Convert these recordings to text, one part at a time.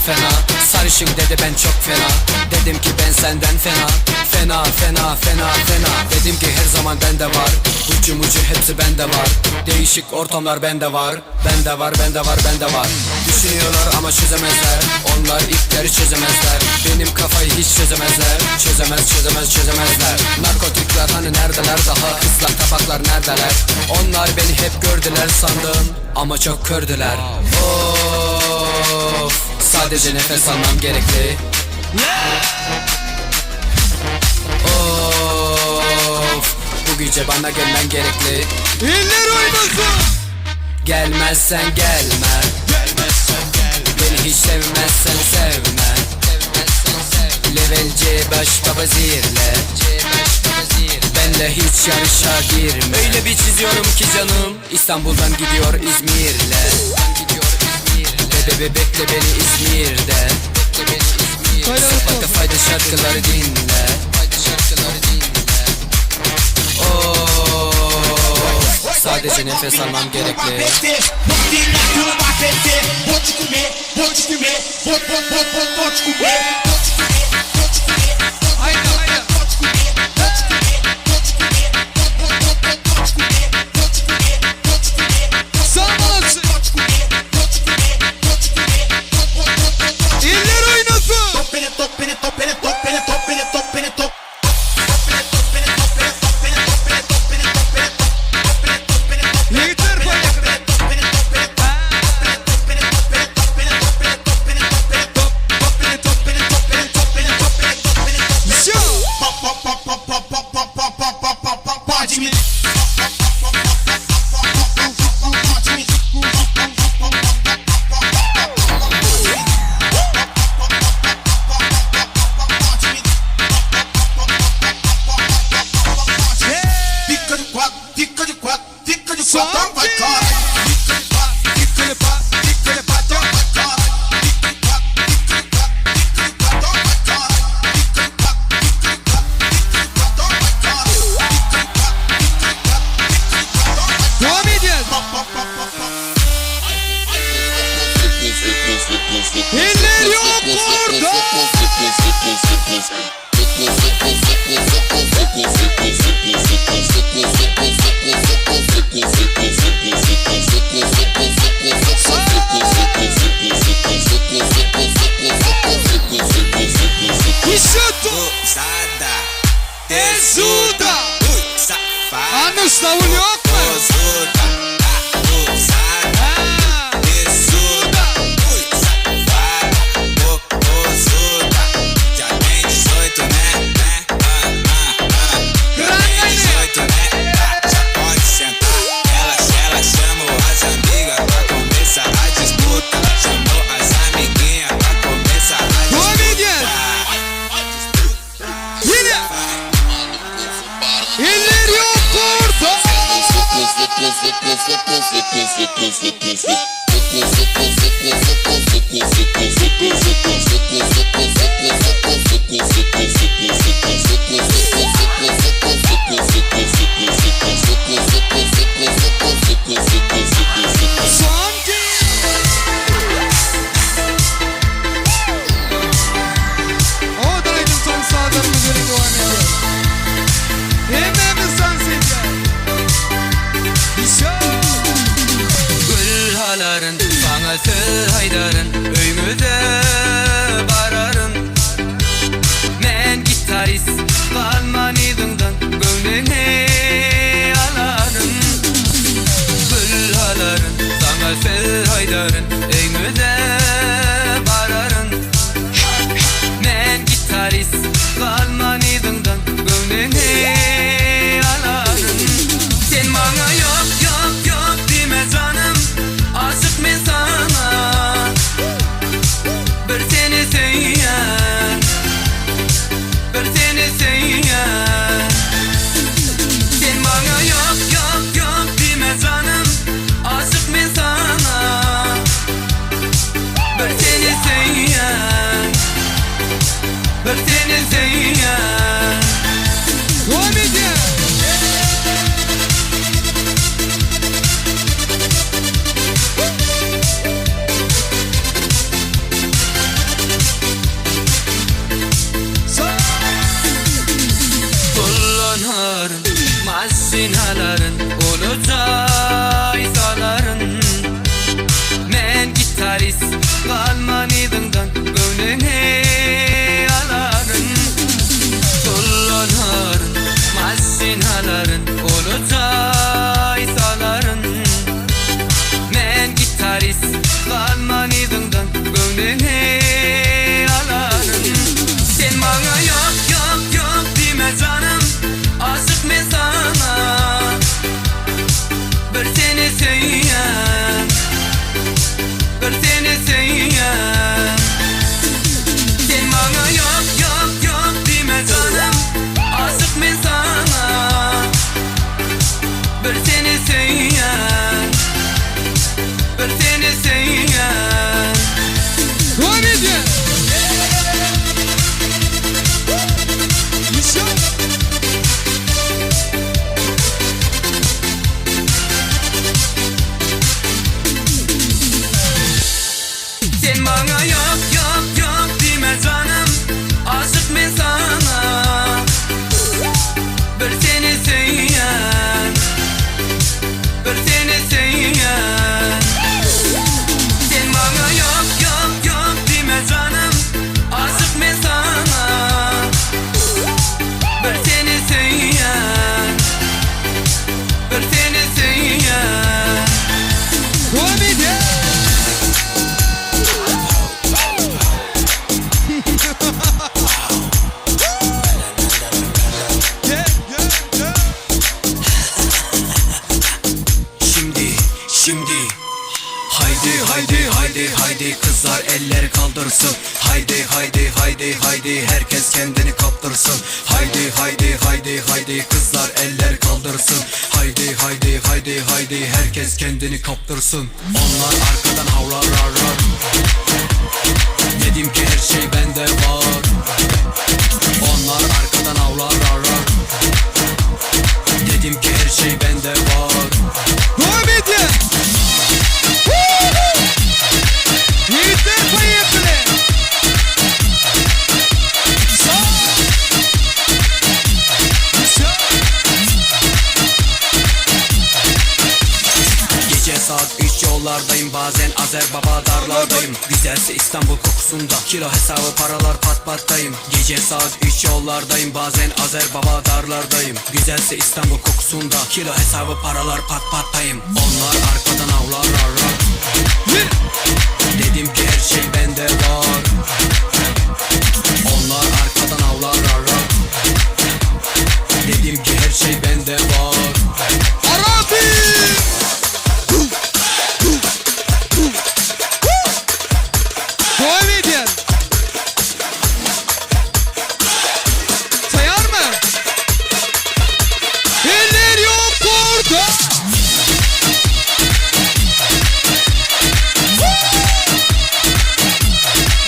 fena Sarışın dedi ben çok fena Dedim ki ben senden fena Fena fena fena fena Dedim ki her zaman bende var Ucu mucu hepsi bende var Değişik ortamlar bende var Bende var bende var bende var Düşünüyorlar ama çözemezler Onlar ipleri çözemezler Benim kafayı hiç çözemezler Çözemez çözemez çözemezler Narkotikler hani neredeler daha Kızlar tabaklar neredeler Onlar beni hep gördüler sandım Ama çok kördüler Of Sadece nefes almam gerekli Of Bu gece bana gelmen gerekli Eller oynasın. Gelmezsen gelme Gelmezsen gel. Beni hiç sevmezsen sevme Level C baş baba zirle Benle hiç yarışa girme Öyle bir çiziyorum ki canım İstanbul'dan gidiyor İzmir'le Bebe bekle beni İzmir'de Spotify'da şarkıları dinle Of Sadece nefes almam gerekli Vou te comer, vou te comer, vou te comer, vou, vou, vou, vou, vou te comer, vou te comer, vou te comer, Haydi haydi. vou te comer, vou te comer, vou te comer, vou, vou, vou, vou, vou te comer, vou te comer, vou te comer, Sağ olasın. vou te comer, vou te comer, vou te comer, vou, vou, vou, vou, vou te Eller oynasın. Tô pene, tô pene, tô pene, tô pene, tô pene, tô pene, tô Yeter bayaklar. Show. Pode me Pode me Fica de quatro, fica de quatro, fica de quatro, vai cara. Fica de quatro, fica de quatro, fica de quatro, vai cara. Fica de quatro, fica de quatro, fica de quatro, vai cara. Fica de quatro, fica de quatro, fica de quatro, vai cara. Fica de quatro, fica de quatro, fica de quatro, vai cara. Devam ediyoruz. Pop, pop, pop, pop, pop. Eller yok burada. Hissetto. Usada, Ezuda. ui, safada, Anus davul yok mu? usuda, usada, Ha. Dessuda, ui, safada, popozuda. Já tem 18, né? Né? Ah, ah, ah. Já tem 18, né? Tá, já pode sentar. Ela, ela chamou as amigas pra começar a disputa. Chamou as amiguinhas pra começar a Devam ediyoruz. disputa. Yine. Eller yok burada. Sanki. Oradaydım son sağlarımız öyle devam ediyor. Hemen sensin. Gül haların sana söz haydarın. Maşyn alaryn, uly jaý salaryn. Men gitarist, galman yzyňdan göwnüňi alaryn. Pul alaryn, maşyn alaryn, uly jaý salaryn. Men gitarist, galman yzyňdan göwnüňi alaryn. Sen maňa ýok, ýok, ýok diýme janym, aşyk men saňa. Bir seni söýýän, bir seni söýýän. Sen maňa ýok, ýok, ýok diýme janym, aşyk men saňa. Bir seni söýýän, bir seni söýýän. Dowam edýär. Ýuşa. Sen maňa ýok, ýok, ýok diýme janym, aşyk men saňa. Bir seni söýýän, bir seni söýýän. Sen maňa ýok, ýok, ýok diýme janym, aşyk men saňa. Bir seni söýýän, bir seni söýýän. Dowam edýär. Gel, gel, gel. Şimdi, şimdi Haydi haydi haydi haydi kızlar eller kaldırsın. Haydi haydi haydi haydi herkes kendini kaptırsın. Haydi haydi haydi haydi kızlar eller kaldırsın. Haydi haydi haydi haydi herkes kendini kaptırsın. Onlar arkadan havlar rar rar. Dedim ki her şey bende var. Onlar arkadan havlar rar rar. Dedim ki her şey bende var. Dowam edýär. Ýigitler poýehali. Sag. Ýuşa. Gece saat 3 yollardayım bazen Azer baba darlardayım. Güzelse İstanbul kokusunda kilo hesabı paralar pat patlayım. Gece saat 3 yollardayım bazen Azer baba darlardayım. Güzelse İstanbul kokusunda kilo hesabı paralar pat patlayım. Onlar arkadan avlar rar rar. Ýene. Dedim ki her şey bende var. Onlar arkadan avlar rar rar. Dedim ki her şey bende var. Arabi! Dowam edýär. Taýýarmy? Eller ýok orada.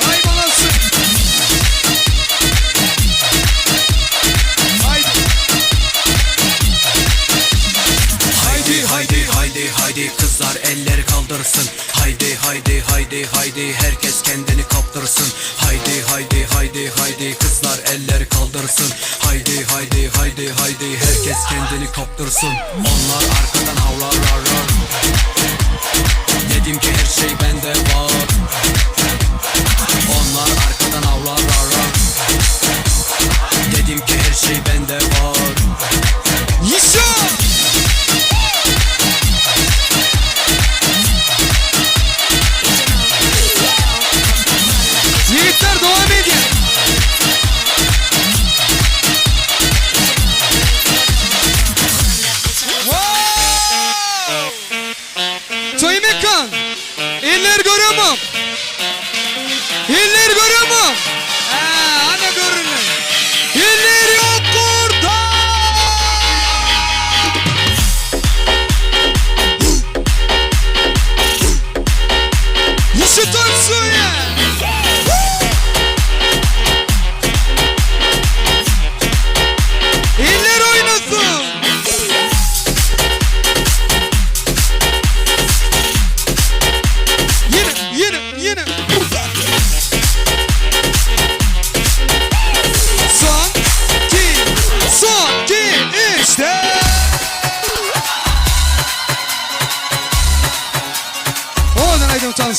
Aý balasy. Haýdi. Haydi haydi haydi haydi kızlar eller kaldırsın. Haydi haydi haydi haydi herkes kendini kaptırsın. Haydi haydi haydi haydi kızlar eller kaldırsın. Haydi haydi haydi haydi herkes kendini kaptırsın. Onlar arkadan havlar rar rar. Dedim ki her şey bende var. Onlar arkadan havlar rar rar. Dedim ki her şey bende var. Ýuşa! Ýigitler dowam edýär. Wow! Toýmekan! Eller görýärmi? Eller görýärmi? Hä, ana görünür. Eller ýok orada! Ýuşa tansuýa! Eller oýnasyn! Ýene, ýene, ýene.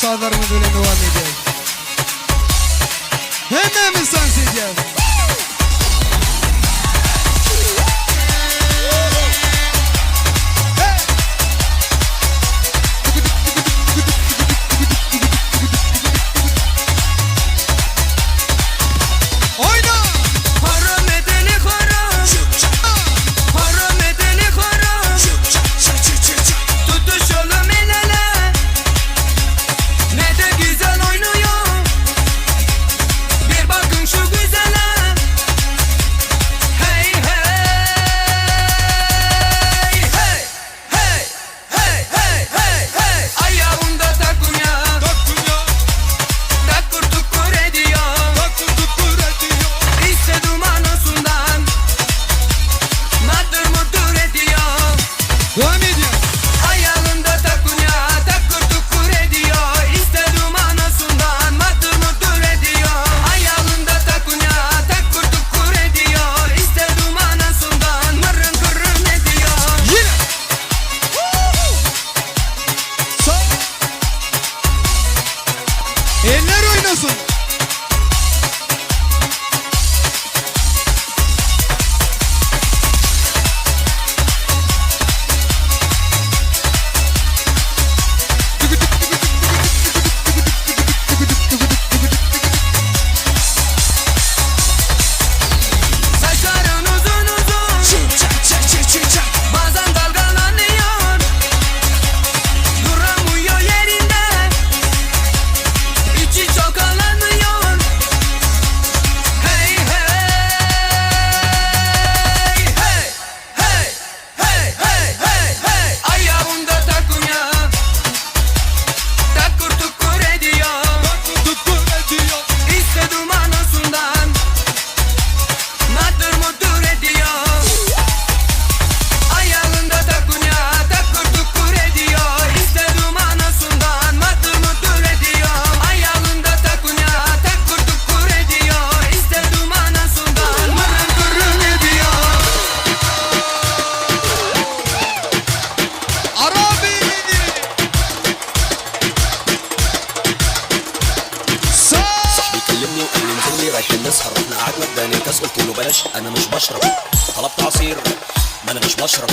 sazlarymyz bilen dowam edýäs. Hemmämiz tans edýäs. Oýna! Haram edeni haram Haram edeni haram Tutuşalım el ele Ne de güzel oynuyor Bir bakın şu güzele Hey hey hey Hey hey hey hey hey Ayağımda takunya Takkur tukkur ediyor İşte duman olsundan Maddır mudur ediyor Dowam edýäs. Ayağında takunya takkur tukkur ediyor İşte duman olsundan Maddır mudur ediyor Ayağında takunya takkur tukkur ediyor İşte duman olsundan Mırın kırın ediyor Ýene! Sag! Eller oýnasyn! Saçların uzun uzun Bazen dalgalanıyor Duramıyor yerinde İçi çalkalanıyor Hey hey hey Hey hey hey hey hey Ayağımda takunya Takkur tukkur ediyor İşte duman olsundan Maddır mudur ediyor Ayağında takunya takkur tukkur ediyor İşte duman olsundan Maddır mudur ediyor Ayağında takunya takkur tukkur ediyor İşte duman olsundan Mırın kırın ediyor Arabi! Sag! صاحبي كلمني وقال لي انزل لي رايحين نسهر رحنا قعدنا اداني كاس قلت له بلاش انا مش بشرب طلبت عصير ما انا مش بشرب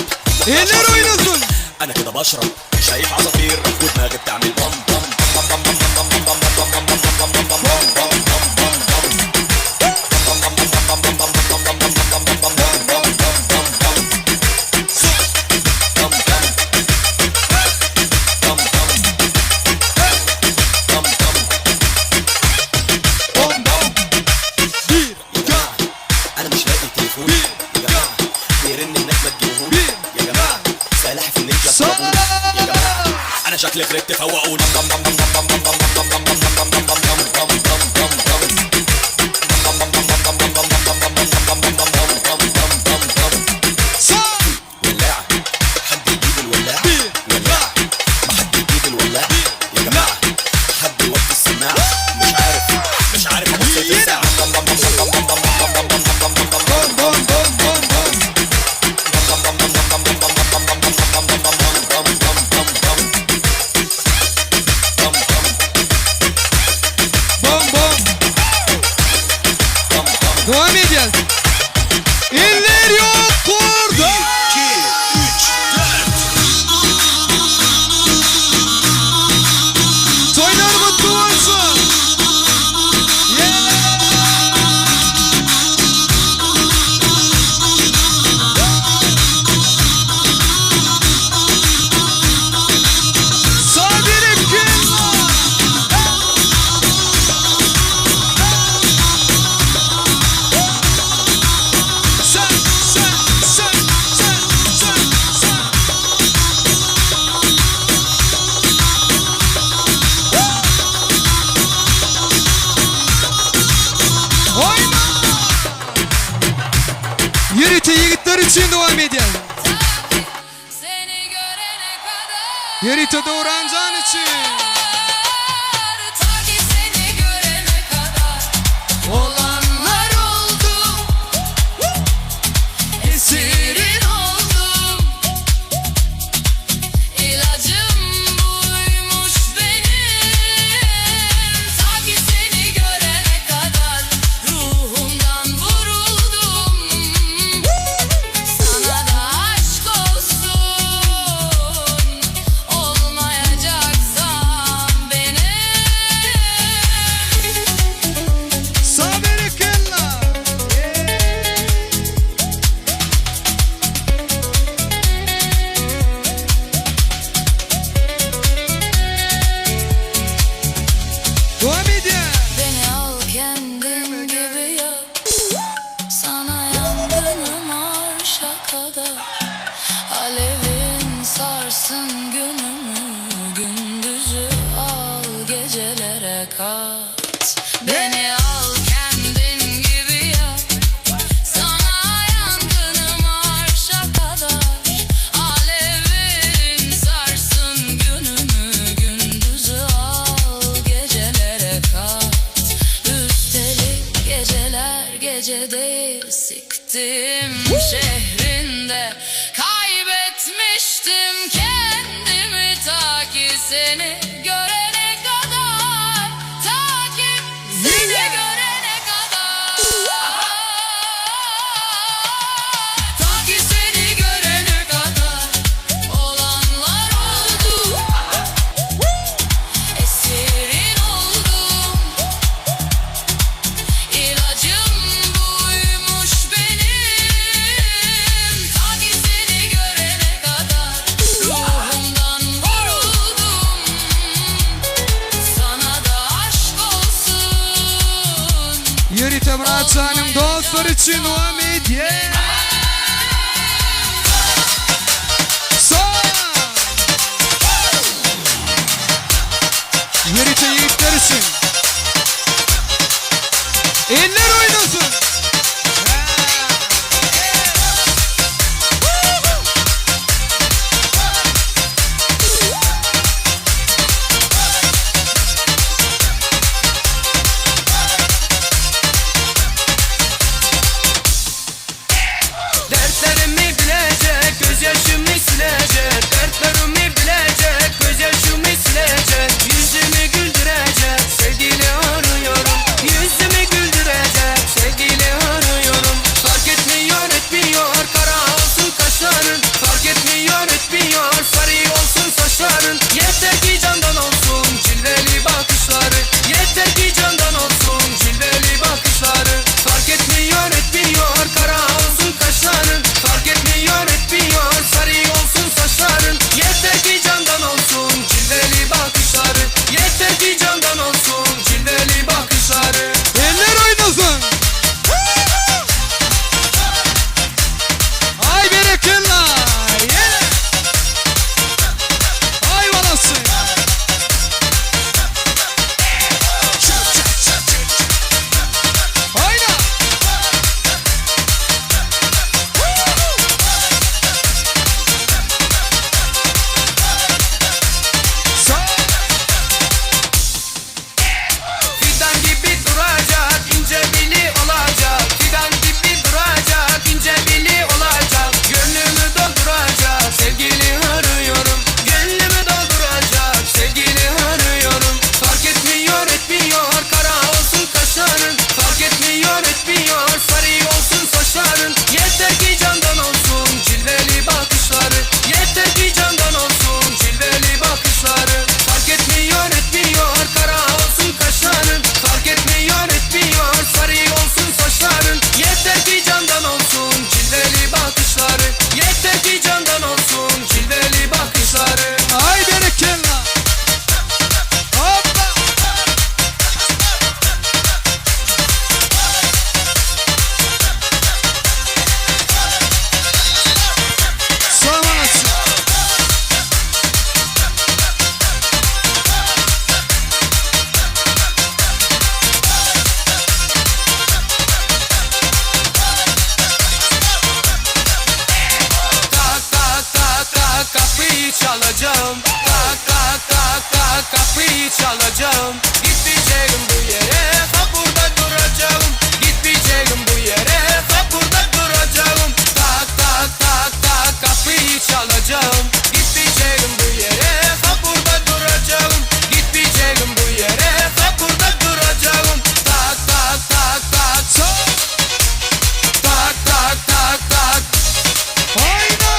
Eller oýnasyn! انا كده بشرب شايف عصافير ودماغي بتعمل بام بام بام بام بام بام بام بام بام بام بام بام بام بام بام بام يا جماعة أنا مش لاقي تليفون يا جماعة بيرن هناك ما تجيبوهوش يا جماعة سلاحف النينجا اضربوني يا جماعة أنا شكلي غرقت فوقوني Sag! ولاعة حد يجيب الولاعة ولاعة ما حد يجيب الولاعة يا جماعة حد يوطي السماعة مش عارف مش عارف أبص في الساعة Bom bom bom bom bom! Bom bom! Dowam edýäs. Eller ýok kurda! Toýlar gutly bolsun! Yeah! Sabir kim? Sen, sen, sen, sen, sen, sen. Oýna! Ýörite ýigitler üçin dowam edýär. Seni görene kadar Ýörite Döwranjan üçin. Ta ki seni görene kadar Olanlar oldu Esirin oldum İlacım buymuş benim. kat. Beni al kendin gibi yap. Sana yangınım arşa kadar. Alevin sarsın günümü gündüzü al gecelere kat. Üstelik geceler gece değil siktim şehrinde kaybetmiştim kendimi ta ki seni görene kadar ta ki seni görene kadar ta ki seni görene kadar olanlar oldu esirin oldum İlacım buymuş benim Ta ki seni görene kadar Ruhumdan vuruldum Sana da aşk olsun Ýörite Myratjanyň dostlary üçin dowam edýär. Son! Ýörite ýigitler üçin. Eller oýnasyn! Dertlerimi bilecek, gözyaşımı silecek. Dertlerimi bilecek, gözyaşımı silecek. Yüzümü güldürecek, sevgili arıyorum. Yüzümü güldürecek, sevgili arıyorum. Fark etmiyor, etmiyor, kara olsun kaşların. Fark etmiyor, etmiyor, sarı olsun saçların. Yeter ki candan olsun cilveli bakışları. Yeter ki candan olsun cilveli bakışları. Fark etmiyor, etmiyor, kara olsun kaşların. Fark etmiyor, etmiyor, sarı olsun saçların. Yeter ki candan olsun cilveli bakışları. Yeter ki candan olsun cilveli bakışları. Eller oýnasyn! Aý berekella! Ýene! Aý balasy! Oýna! Son! Fidan gibi duracak, ince beli olacak. Fidan gibi duracak, ince beli olacak. Gönlümü dolduracak, sevgili arıyorum. Gönlümü dolduracak, sevgili arıyorum. Fark etmiyor, etmiyor, kara olsun kaşların. Fark etmiyor, etmiyor, sarı olsun saçların. Yeter ki candan olsun cilveli bakışları. Yeter ki candan olsun cilveli bakışları. Fark etmiyor, etmiyor, kara olsun kaşların. Fark etmiyor, etmiyor, sarı olsun saçların. Yeter ki candan olsun cilveli bakışları. Yeter ki candan olsun cilveli bakışları. Aý berekella! Hoppa! Sag balasy! Tak tak tak tak kapıyı çalacağım. Tak tak tak tak kapıyı çalacağım. Gitmeyeceğim bu yere, ha burada duracağım. Gitmeyeceğim bu yere, ha burada duracağım. Tak tak tak tak kapıyı çalacağım. Gitmeyeceğim bu yere, ha burada duracağım. Gitmeyeceğim bu yere, ha burada duracağım. Tak tak tak tak Son! tak tak tak tak. Oýna!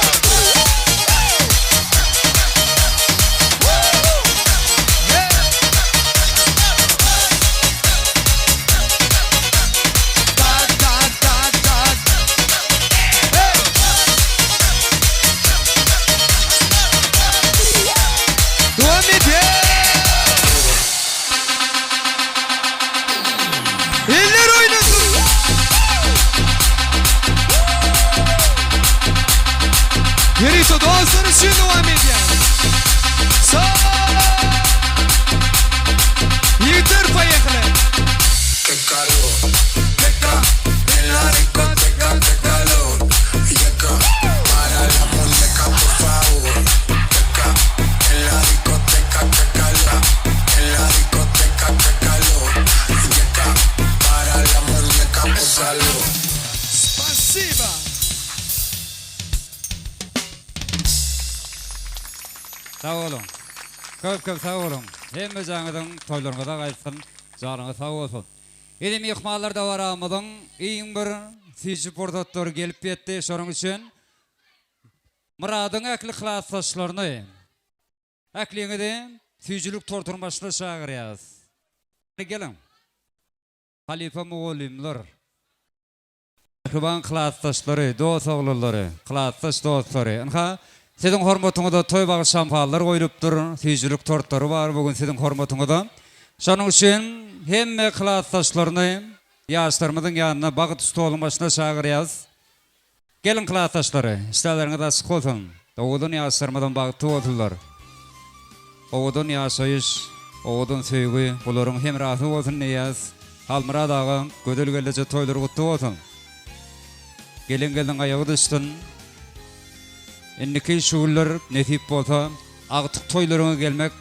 Sag boluň. Köp köp sag boluň. Hemmejaňyzyň toýlaryňyza gaýtsyn. Janyňyz sag bolsun. Indi myhmanlar dabaramyzyň iň bir süýji pursatlary gelip ýetdi. Şonuň üçin Myradyň ähli klasdaşlaryny, ähliňizi süýjülik tortunyň başyna çagyrýarys. Geliň. Halypa mugallymlar. Mähriban klasdaşlary, dos-oglanlary, klasdaş dostlary, ynha, siziň hormatyňyza toý bagy şampanlar goýlupdyr, süýjülik tortlary bar bu gün siziň hormatyňyza. Şonuň üçin hemme klasdaşlaryny ýaşlarymyzyň ýanyna bagt stoluň başyna çagyrýarys. Geliň klasdaşlary, işdäleriňiz açyk bolsun! Owadan ýaşlarymyzam bagtly bolsunlar! Owadan ýaşaýyş, owadan söýgi bularyň hemrasy bolsun diýýäs. Halmyrat aga, gözel gelneje toýlary gutly bolsun! Gelen gelniň aýagy düşsün! Indiki şu günler nesip bolsa agtyk toýlaryňa gelmek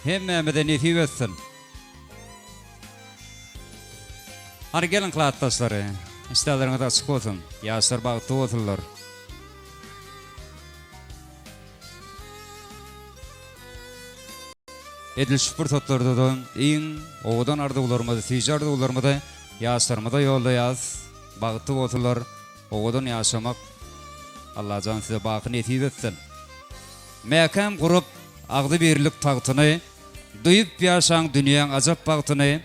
hemmämize nesip etsin! Hany geliň klasdaşlary, işdäleriňiz açyk bolsun, ýaşlar bagtly bolsunlar. Edil şu pursatlarda-da iň owadan arzuwlarymyzy, süýji arzuwlarymyzy ýaşlarymyza ýollaýas. Bagtly bolsunlar, owadan ýaşamak Allajan size baky nesip etsin. Mäkäm gurup agzybirlik tagtyny, Duýup ýaşaň dünýäň ajap bagtyny,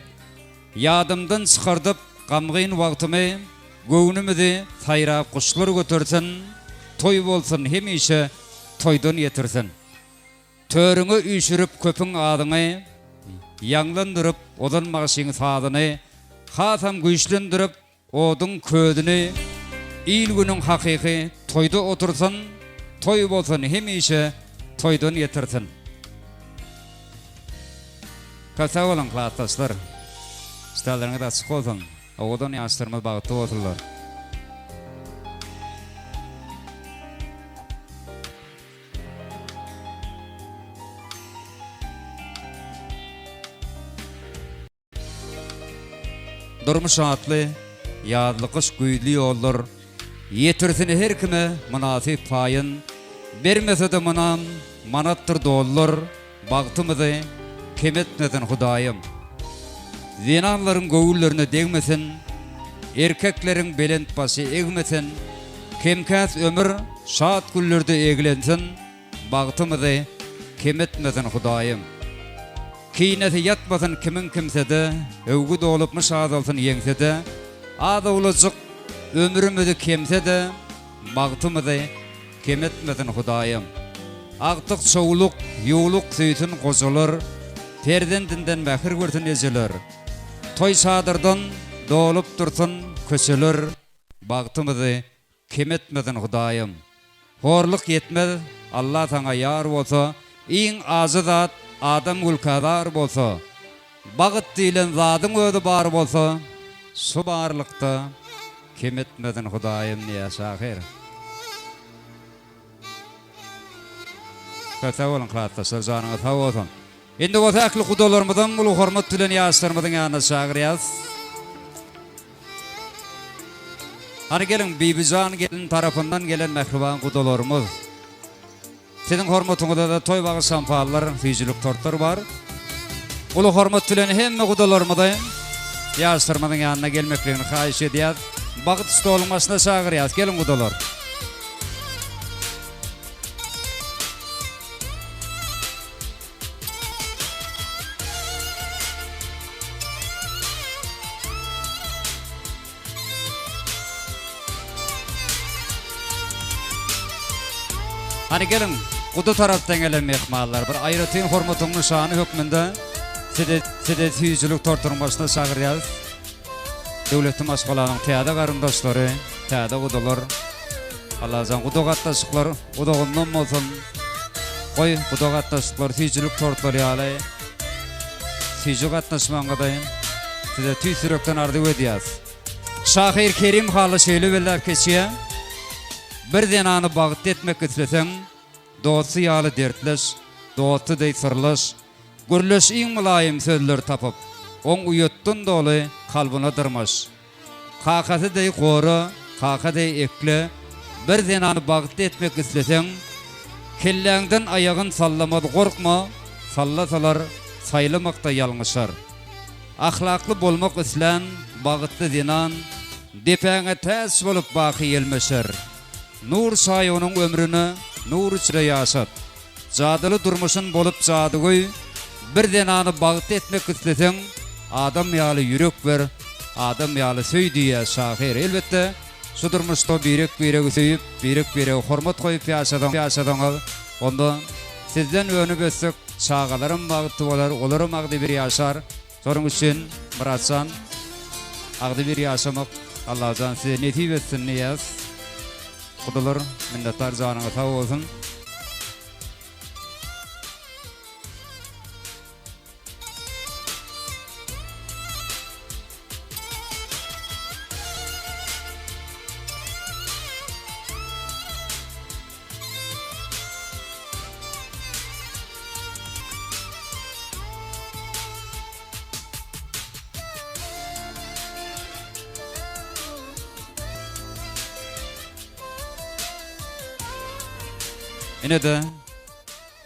Ýadymdan çykardyp gamgyn wagtymy, Göwnümizi saýrap guşlar götersin, Toý bolsun hemişe toýdan ýetirsin. Törüňe üýşürip köpüň adyňy, Ýaňlandyryp Ozan bagşyň sazyny, Hasam güýçlendirip Oduň közüni il-günüň hakyky toýda otursyn, toý bolsun hemişe toýdan getirsin. Köp sag boluň klasdaşlar. Işdälerňiz açyk bolsun. Owadan ýaşlarymyz bagtly bolsunlar. Durmuş atly ýazly-gyş güýzli ýollar Ýetirsin her kime mynasyp paýyn. Bermese-de munam manatdyr dollar Bagtymyzy kem etmesin Hudaýym. Zenanlaryň göwünlerine degmesin, Erkekleriň belent başy egmesin, Kem-käs ömür şat günlerde eglensin, Bagtymyzy kem etmesin Hudaýym. Kinesi ýatmasyn kimiň kimsede, Öwgi dolupmyş azalsyn ýeňsede, Az-owlajyk ömrümizi kemse-de, Bagtymyzy kem etmesin Hudaýym. Agtyk çowluk, ýuwluk söýsün gojalar, Perzendinden mähir görsün ejeler. Toý çadyrdan dolup dursun köçeler, Bagtymyzy Kem etmesin Hudaýym. Horluk ýetmez Alla saňa ýar bolsa iň ajy zat adam gülkä zar bolsa bagyt diýlen zadyň özi bar bolsa şu barlykda kem etmesin Hudaýym diýýär şahyr. Köp sag boluň klasdaşlar janyňyz sag bolsun. Indi bolsa ähli gudalarymyzam uly hormat bilen ýaşlarymyzyň ýanyna çagyrýas. Hany geliň Bibijan gelin tarapyndan gelen mähriban gudalarymyz. Siziň hormatyňyzada toý bagy şampanlar, süýjülik tortlar bar. Uly hormat bilen hemme gudalarymyzy ýaşlarymyzyň ýanyna gelmekligini haýyş edýäs. Bagt stoluň başyna çagyrýas. Geliň gudalar. Hany geliň, guda tarapdan gelen myhmanlar, bir aýratyn hormatyň nyşany hökmünde sizi sizi süýjülik tortunyň başyna çagyrýarys. Döwletli maşgalanyň täze garyndaşlary, täze gudalar. Allajan guda gatnaşyklar uzagyndan bolsun. Goý, guda gatnaşyklar süýjülik tortlary ýaly süýji gatnaşmagyňyzy size tüýs ýürekden arzuw edýäs. Şahyr Kerim Hally şeýle belläp geçýär, Bir zenany bagtly etmek isleseň, dosty ýaly dertleş, dosty deý syrlaş, gürleş iň mylaýym sözleri tapyp, oň uýatdan doly kalbyna dyrmaş. Kakasy deý gora, kaka deý ekle, Bir zenany bagtly etmek isleseň, Kelläňden aýagyn sallamaz gorkma, sallasalar saýlamakda ýalňyşar. Ahlakly bolmak islän bagtly zenan depäňe täç bolup baky ýelmeşer. Nur çaý onuň ömrüne nur içre ýaşat. Jadyly durmuşyn bolup jadygöý, bir zenany bagtly etmek isleseň, adam ýaly ýürek ber, adam ýaly söý diýýär şahyr. Elbetde, şu durmuşda birek-biregi söýüp, birek-birege hormat goýup ýaşasaň, ýaşasaňyz, onda sizden önüp-össek çagalaram bagtly bolar, olaram agzybir ýaşar. Şonuň üçin Myratjan agzybir ýaşamak Allajan size nesip etsin diýýäs. Gudalar minnetdar janyňyz sag bolsun. Ine-de,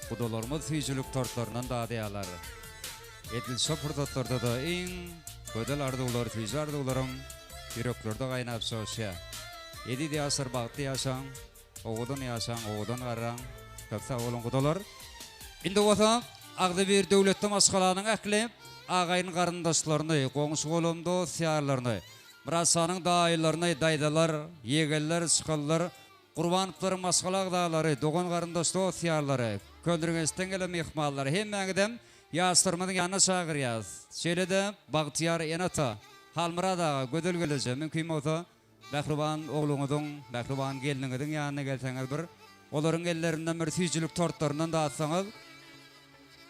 gudalarymyz süýjülik tortlaryndan dadýarlar. Edil şo pursatlarda-da iň gözel arzuwlar, süýji arzuwlaram ýüreklerde gaýnap joşýar. Eziz ýaşlar bagtly ýaşaň! Owadan ýaşaň owadan garraň. Köp sag boluň gudalar. Indi bolsa agzybir döwletli maşgalanyň ähli agaýyn garyndaşlaryny, goňşy-golam dost-ýarlaryny, Myrat şanyň daýylaryny, daýzalar, ýegenler, çykanlar, Gurbanowlaryň maşgala agzalary, dogan-garyndaş dost-ýarlary, Köneürgençden gelen myhmanlary hemmäňizem ýaşlarymyzyň ýanyna çagyrýas. Şeýle-de bagtyýar ene-ata, Halmyrat aga, Gözel gelneje, mümkin bolsa, Mähriban ogluňyzyň, mähriban gelniňiziň ýanyna gelseňiz bir, olaryň ellerinden bir süýjülik tortlaryndan datsaňyz,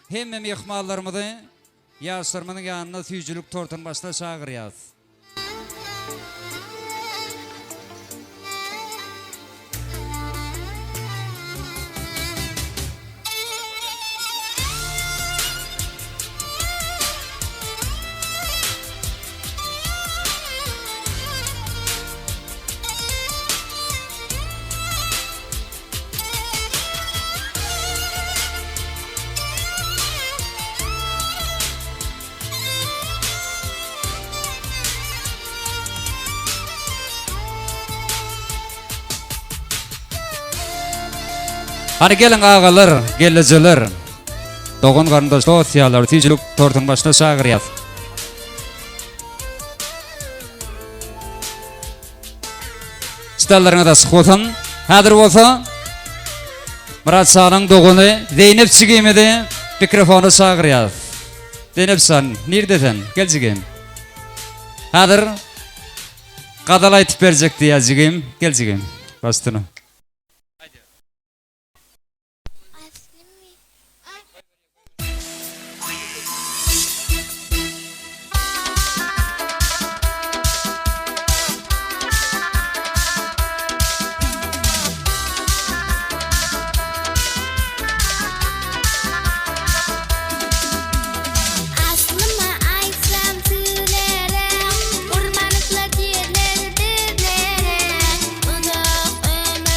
hemme myhmanlarymyzy ýaşlarymyzyň ýanyna süýjülik tortuny başda çagyrýas. Hany geliň agalar, gelnejeler, dogan garyndaş dost ýarlar süýjülik tortuň başyna çagyrýas. Stollarňyz açyk bolsun. Häzir bolsa Myrat şanyň dogany Zeýnep jigimizi mikrofona çagyrýas. Zeýnep şan, nirde sen? Gel jigim. Häzir gazal aýtyp berjek diýýär jigim. Gel jigim. Başdyna. Aslymy aýtsam sizlere, Gurbanyklar diýerler bizlere. Uzak ömür.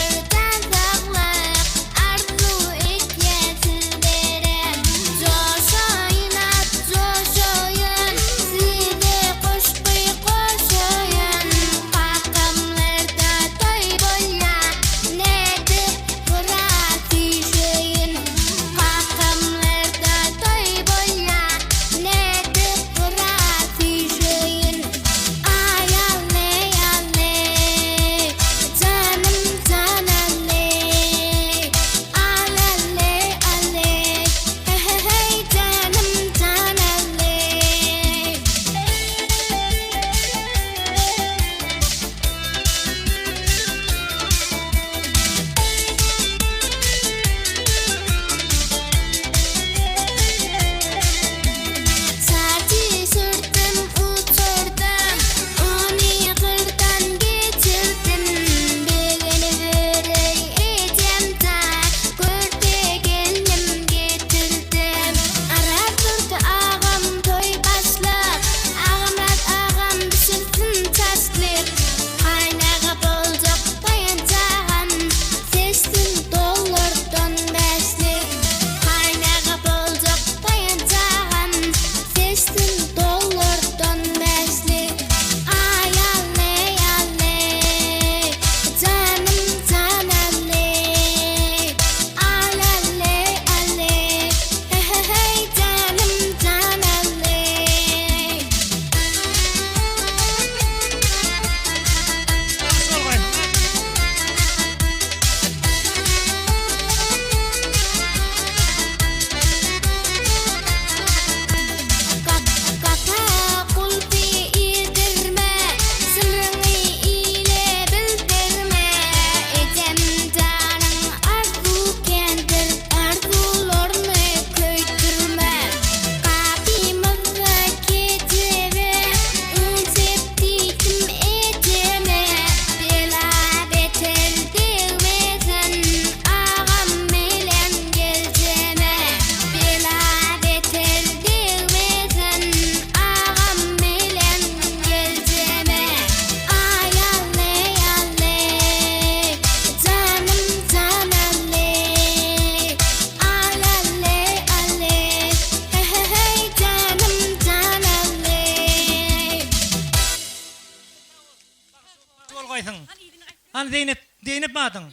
Hany Zeýnep, Zeýnepmi adyň?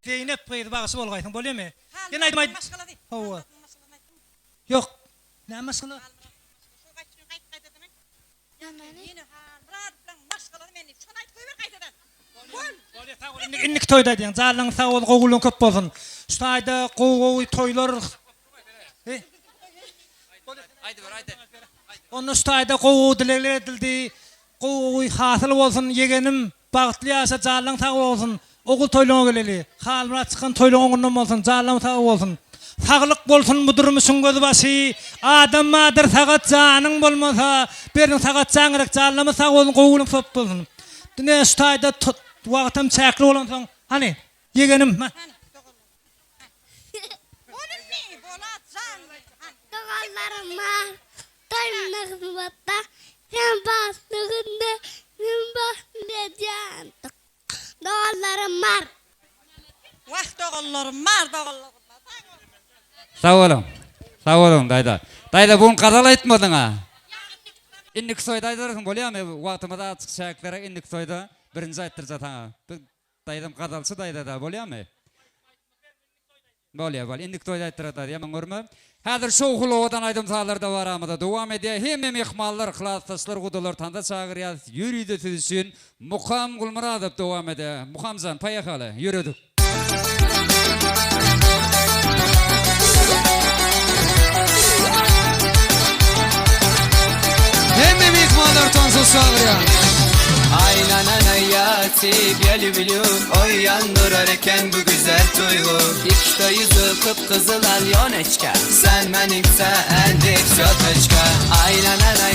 Zeýnep gyz bagşy bolgaýsyň bolýamy? Ýene aýdym aýt. Hawa. Ýok. Näme maşgala? Bolýa sag bol. Indiki toýda aýdýaň. Janlaryň sag bolsun, gowy günleriň köp bolsun. Şu taýda gowy-gowy toýlar Onda şu taýda gowy-gowy dilegler edildi. Gowy-gowy hasyl bolsun ýegenim. Bagtly ýaşa janlaň sag bolsun Ogul toýlaňa geleli Halmyrat çykan toýlaň oňundan bolsun janlaň sag bolsun Saglyk bolsun bu durmuşyň gözbaşy Adam bardyr sagat janyň bolmasa Berniň sagat jan gerek janlamyz sag bolsun gowy günüň sop bolsun Dine şu taýda wagtam çäkli bolansoň hany ýegenim hä. Doganlarym bar Toýumda gymmatda Sen bagtly günde Men bagtly edýän Doganlarym bar. Wah doganlarym bar doganlarym bar sag boluň. Sag boluň. Sag boluň daýza. Daýza bu gün gazal aýtmadyňa. Indiki toýda aýdarsyň bolýamy? Wagtymyz azajyk çäkliräk indiki toýda birinji aýtdyrjak saňa. Biz daýzam gazalçy daýzada bolýamy? Bolýa bolýa indiki toýda aýtdyratar ýaman görme. Häzir şowhunly owadan aýdym sazlar dabaramyza dowam edýär. Hemme myhmanlar, klasdaşlar, gudalar tansa çagyrýas. Ýörite siz üçin Mukam Gulmyradow dowam edýär. Mukamjan poýehaly, ýöredik. Hemme myhmanlar tansa çagyrýar. Aynanana тебя люблю Oýandyrar eken bu güzel duýgy Ikkita ýüzi gyp-gyzyl alýoneçka Sen meniňse endi wsё toçka Aynanana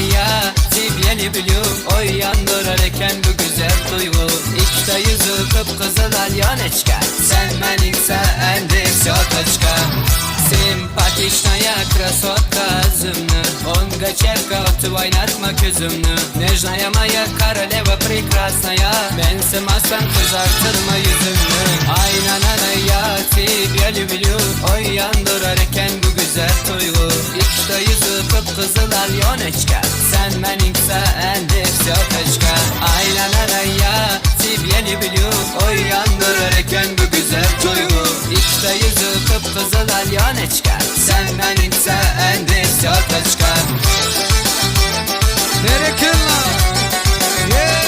тебя люблю Oýandyrar eken bu güzel duýgy Ikkita ýüzi gyp-gyzyl alýoneçka Sen meniňse endi wsё toçka Simpatiçnaýa krasotka özümni Oňga çepga otyp oýnatma közümni Nežnaýa maýa korolewa prekrasnaýa Mensimasam gyzartyrma ýüzümni Aýnanana ýa tebýa lýublýu Oýandyrar eken bu güzel duýgy Ikkita ýüzi gyp-gyzyl alýoneçka Sen meniňse endi wsýo toçka Aýnanana ýa tebýa lýublýu Oýandyrar eken bu güzel duýgy Ikkita ýüzi gyp-gyzyl alýoneçka Sen meniňse endi wsýo toçka. Berekella! Yeah!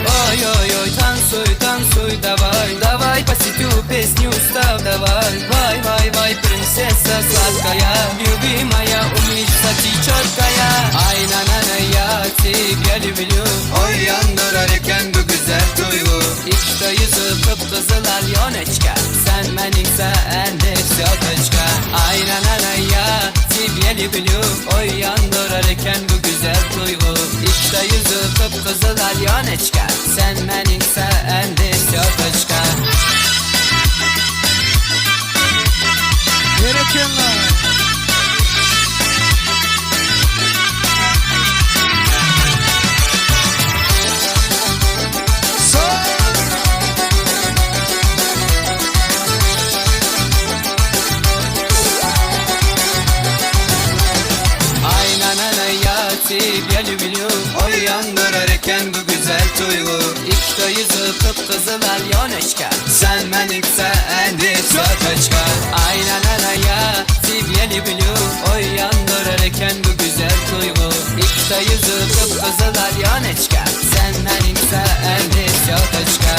Oý oý oý tansuý tansuý dawaj dawaj pasitýu pesnýu staw dawaj waý waý waý prinsessa sladkaýa lýubimaya umnitsa ty çotkaýa Aý na na na ýa tebýa lýublýu Oýandyrar eken bu güzel duýgy Ikkita ýüzi gyp-gyzyl alýoneçka Sen meniňse endi wsýo toçka Aý na na na ýa tebýa lýublýu Oýandyrar eken bu güzel duýgy Ikkita ýüzi gyp-gyzyl alýoneçka Sen meniňse endi wsýo toçka. Berekella! Aý na na na ýa tebýa lýublýu Oýandyrar eken bu güzel duýgy Ikkita ýüzi gyp-gyzyl alýoneçka Sen meniňse endi wsýo toçka Aý na na na ýa tebýa lýublýu Oýandyrar eken bu güzel duýgy Ikkita ýüzi gyp-gyzyl alýoneçka Sen meniňse endi wsýo toçka.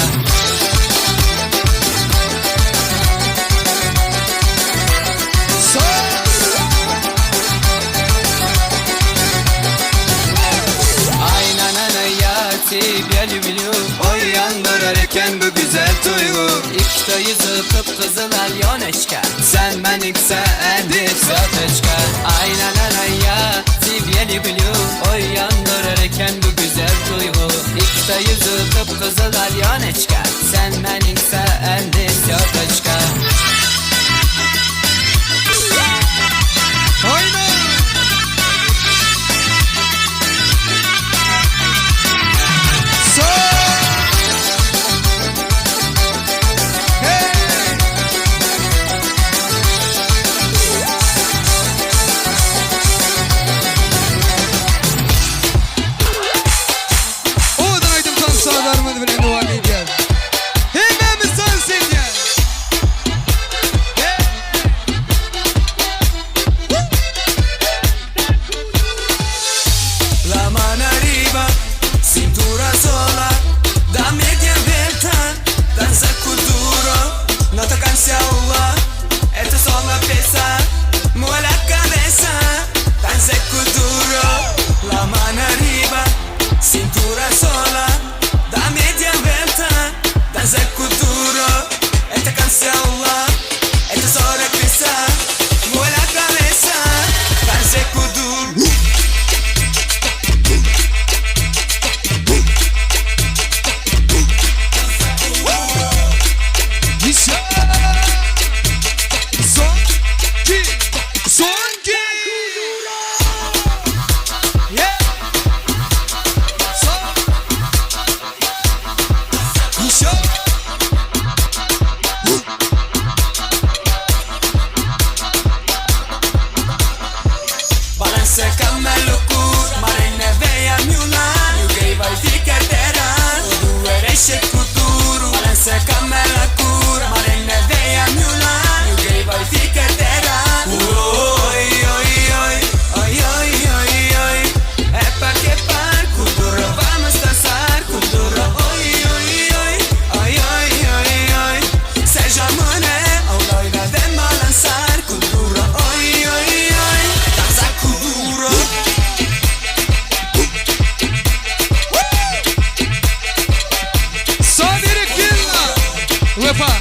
Aý na na na ýa tebýa lýublýu Oýandyrar eken bu güzel duýgy Ikkita ýüzi gyp-gyzyl alýoneçka Sen meniňse endi wsýo toçka Aý na na na ýa tebýa lýublýu Oýandyrar eken bu güzel duýgy Ikkita ýüzi gyp-gyzyl alýoneçka Sen meniňse endi wsýo toçka. Oýna! Hey! Balança cama loucura, Marina vem a meu lado, ninguém vai ficar atrás. Tudo era duro. Balança cama loucura, Marina vem a meu lado, ninguém vai ficar atrás. Oi, oi, oi, oi, oi, oi, oi. É pa que par, cultura, vamos dançar, cultura. Oi, oi, oi, oi, oi, oi, oi. Seja mulher ou loira, vem balançar, cultura. Oi, oi, oi, dança cultura. Son bir illa. Wepa.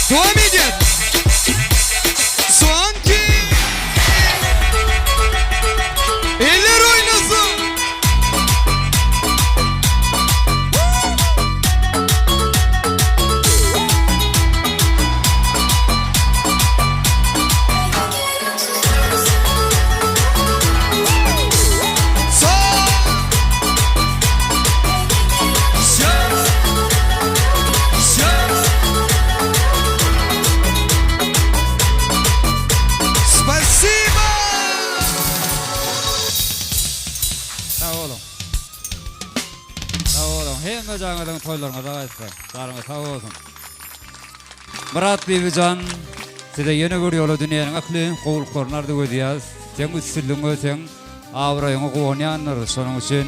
Devam edin. Son ki. Eller oynasın. Sağ. Sağ. Sağ. Spasibo. Sag boluň. Sag boluň. Hemme jaňyzyň toýlaryňyza gaýtsyn. Jaryňyz sag bolsun. Myrat Bibijan, size ýene bir ýola dünýäniň ähli gowulyklaryny arzuw edýäs. Seň üstünligiňe, seň abraýyňa guwanýandyr. Şonuň üçin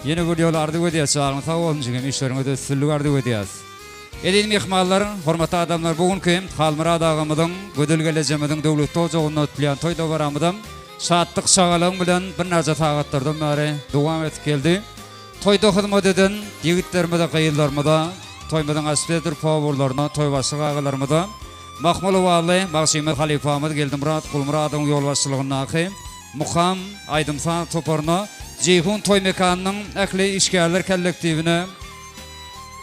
ýene bir ýola arzuw edýäs. Jaryňyz sag bolsun jigim, işleriňizde üstünlik arzuw edýäs. Eziz myhmanlar, hormatly adamlar, bu günki Halmyrat agamyzyň, Gözel gelejemiziň döwletli ojagynda ötülýän toý dabaramyzam şatlyk-şagalaň bilen birnäçe sagatlardan bäri dowam edip geldi. Toýda hyzmat eden ýigitlerimize, gyzlarymyza, toýumyzyň aşpezdir powurlaryna, toýbaşy agalarymyza, Mahmal owazly bagşymyz halypamyz Geldimyrat Gulmyradowyň ýolbaşçylygyndaky Mukam aýdym-saz toparyna, Jeýhun toý mekanynyň ähli işgärler kollektiwine,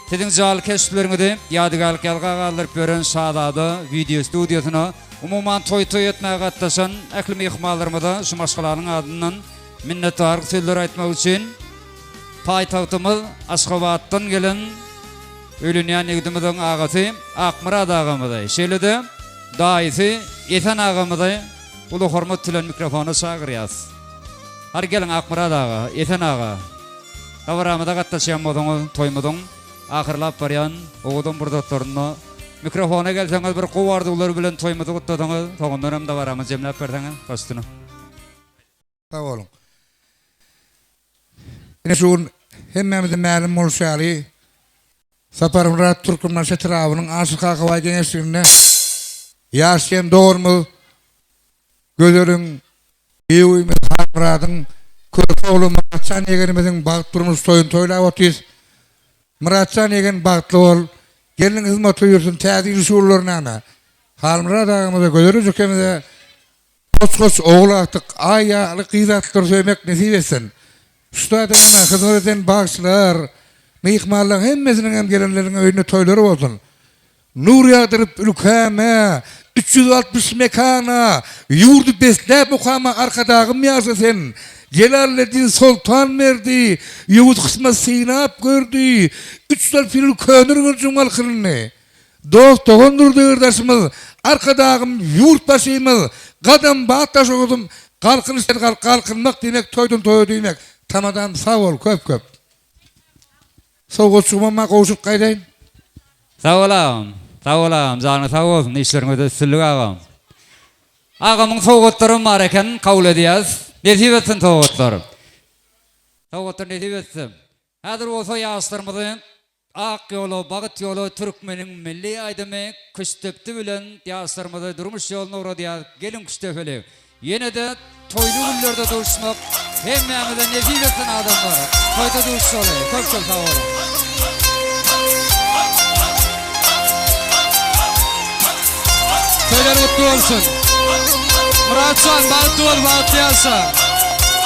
Siziň jaly keşpleriňizi ýadygärlik ýazga galdyryp ýören Şazada wideo studiýasyna, umuman toý toý etmäge gatnaşan ähli myhmanlarymyza şu maşgalanyň adyndan minnetdarlyk sözleri aýtmak üçin paýtagtymyz Aşgabatdan gelen öýlenýän ýigidimiziň agasy Akmyrat agamyzy, şeýle-de daýysy Esen agamyzy uly hormat bilen mikrofona çagyrýas. Hany geliň Akmyrat aga, Esen aga. Dabaramyza gatnaşýan bolsaňyz toýumyzyň ahyrlap barýan owadan pursatlarynda mikrofona gelseňiz bir gowy arzuwlar bilen toýumyzy gutlasaňyz soňundan hem dabaramyzy jemläp berseňiz baş üstüne. Sag boluň. Ine şu gün hemmämize mälim bolşy ýaly Saparmyrat Türkmenbaşy etrabynyň Aşyr Kakabaý geňeşliginde ýaş ýen doganymyz Gözeliň Giýewimiz Halmyradyň körpe ogly Myratjan ýegenimiziň bagt durmuş toýuny toýlap otyrys. Myratjan ýegen bagtly bol, gelniň hyzmatly ýürsün, täze ýyl şugullarynana Halmyrat agamyza, Gözel ejekemize goç-goç ogul agtyk, aý ýaly gyz agtyklar söýmek nesip etsin. Şu taýda ýene hyzmat eden bagşylar, myhmanlaryň hemmesiniň hem gelenleriň öýünde toýlary bolsun. Nur ýagdyryp ülkäme, 360 mekana, Ýurdy besläp mukama Arkadagym ýaşa sen! Jelaleddin soltan berdi, Ýowuz kysmat synap gördi, Üç sal piril Köneürgenjiň galkynyny. Dost-dogandyr degirdaşymyz, Arkadagym ýurt başymyz, Gadam bat Daşoguzym, Galkynyş galkynmak diýmek toýdan toýa diýmek. Tamadam sag bol köp köp. Sowgatjygymam bar gowşuryp gaýdaýyn. Sag bol agam. Sag bol agam janyň sag bolsun işleriňizde üstünlik agam. Agamyň sowgatlaram bar eken kabul edýäs. Nesip etsin sowgatlar. Sowgatlar nesip etsin. Häzir bolsa ýaşlarymyzy Ak ýola, bagt ýola türkmeniň milli aýdymy Küştdepdi bilen ýaşlarymyzy durmuş ýoluna ugradýas. Geliň küştdepeli. Ýene-de toýly günlerde duşmak hemmämize nesip etsin adamlar. Toýda duşaly. Köp köp sag boluň. Toýlar gutly bolsun. Myratjan bagtly bol bagtly ýaşa.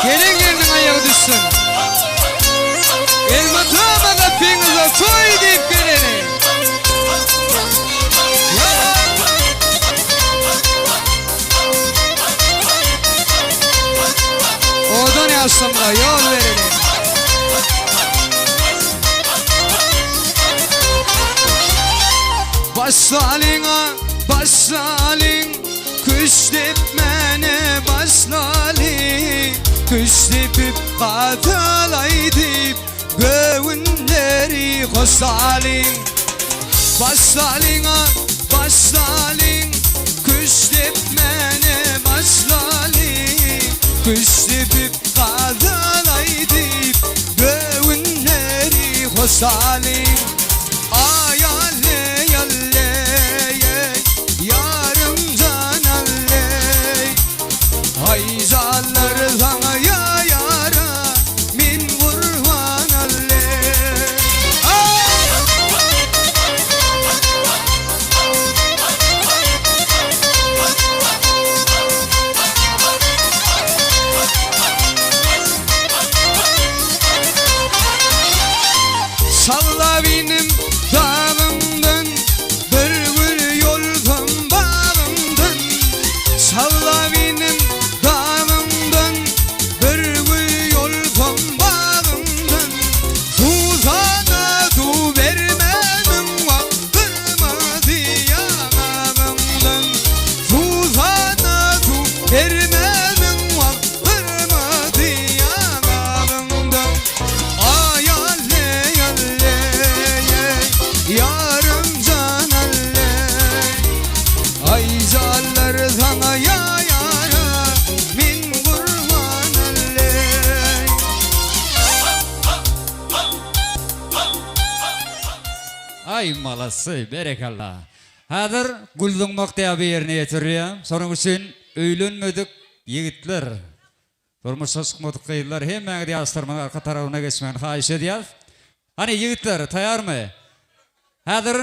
Gelen gelniň aýagy düşsün. Elmydama gapyňyza toý. Başlalyň-a, başlalyň, Küşt depmäne başlalyň. Küşt depip gazal aýdyp, Göwünleri hoşlalyň. Başlalyň-a, başlalyň, Küşt depmäne başlalyň. Küşt depip gazal aýdyp, Göwünleri hoşlalyň. Aý alleý alleý eý Ýarym jan alleý Aý janlar saňa ýa ýara Men gurban alleý Aý. Sallap inim dagyňdan, Bir gül ýolsam bagyňdan. Sallap inim dagyňdan, Bir gül ýolsam bagyňdan. Suwsana suw bermediň, Wah, gyrmyzy ýaňagyňdan. Suwsana suw bermediň, Wah, gyrmyzy ýaňagyňdan. Aý alleý alleý eý Ýarym jan alleý Aý janlar saňa ýa ýara Men gurban alleý. Aý malasy berekella. Häzir gül zyňmak däbi ýerine ýetirilýär. Şonuň üçin öýlenmedik ýigitler Durmuşa çykmadyk gyzlar hemmäňiz ýaşlarymyzyň arka tarabyna geçmegini haýyş edýäs. Hany ýigitler taýarmy? Häzir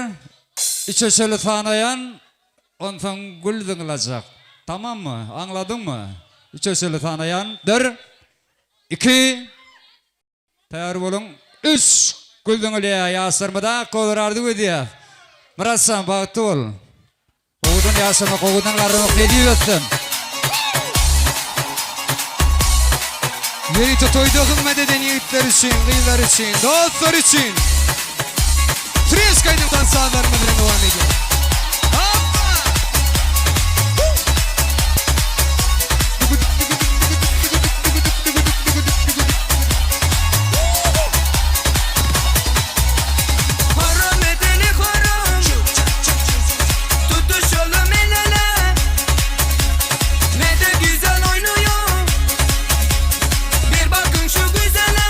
üçe çenli sanaýan, onsoň gül zyňylajak. Tamammy? Aňladyňmy? Üçe çenli sanaýan. Bir, iki, Taýýar boluň. Üç! Gül zyňylýar. Ýaşlarymyza ak gözler arzuw edýäs. Myratjan, bagtly bol. Gowudan ýaşamak, gowudan garramak nesip etsin. Ýörite toýda hyzmat eden ýigitler üçin, gyzlar üçin, dostlar üçin Fresk aýdym tans sazlarymyz bilen dowam edýär. Hoppa! Haram edeli haram Tutuşalım el ele Ne de güzel oynuyor Bir bakın şu güzele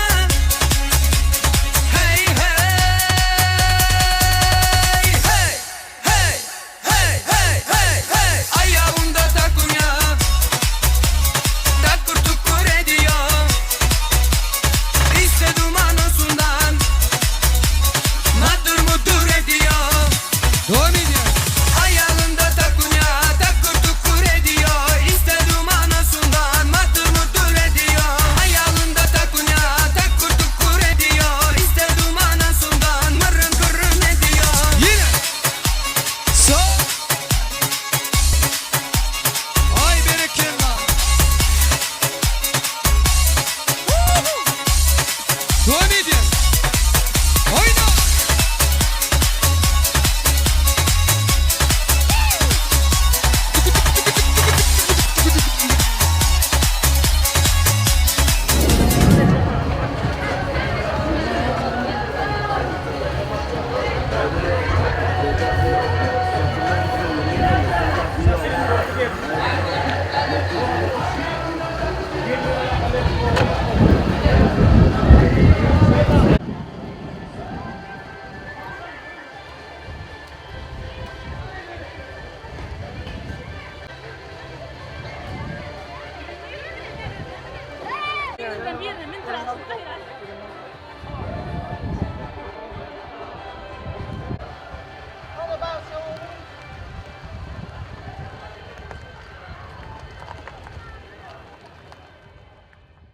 Hey hey hey Hey hey hey hey hey Ayağımda takunya Takır tukur ediyor İşte duman olsundan Madır mudur ediyor Dowam edýär. Ayağında takunya Takır tukur ediyor İşte duman olsundan Madır mudur ediyor Ayağında takunya Takır tukur ediyor İşte duman olsundan Mırın kırın ediyor Ýene. Sag. Aý berekella. Dowam edýär. Oýna.